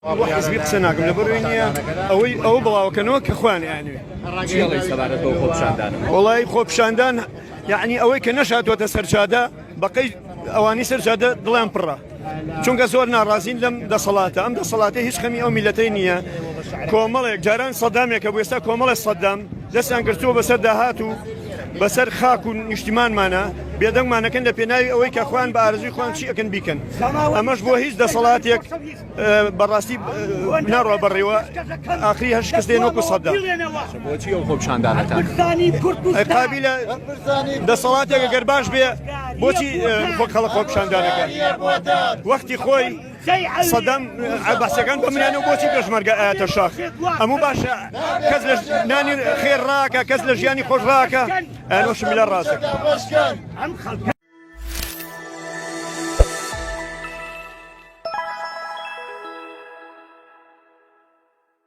بۆ حیزبی قسە ناکەم لەبەرئەوەی نییە ئەوەی ئەوە بڵاوەکەنەوە کە خۆیان ئەیانەوێ. چی ئەڵێی سەبارەت بەو خۆپیشاندانە؟ وەڵای خۆپیشاندان یەعنی ئەوەی کە نەشاتوەتە سەر جادە بەقەی ئەوانی سەر جادە دڵیان پڕە چونکە زۆر ناڕازین لەم دەسەڵاتە ئەم دەسەڵاتە هیچ خەمی ئەو میلەتەی نییە کۆمەڵێک جاران سەدامێکە بوو ئێستا کۆمەڵێک سەدام دەستیان گرتووە بەسەر داهات و بەسەر خاک و نیشتیمانمانە بێدەنگمانەکەن لە پێناوی ئەوەی کە خۆیان بە ئارەزووی خۆیان چی ئەکەن بیکەن ئەمەش بۆ هیچ دەسەڵاتێک بەڕاستی ناڕوا بەڕێوە ئاخری هەر شکست دێن وەکو سەدام. بۆچی ئەو خۆپیشاندانەتان؟ قابیلە دەسەڵاتێک گەر باش بێ بۆچی خۆ خەڵک خۆپیشاندانەکە وەختی خۆی سەدام بەعسەکان بمرانەوە بۆچی پێشمەرگە ئاەتە شاخ ئەموو باشە کەس لە نانی خێر ڕاکە کەس لە ژیانی خۆش ڕاکە ئەنۆشم لە ڕاستەکە.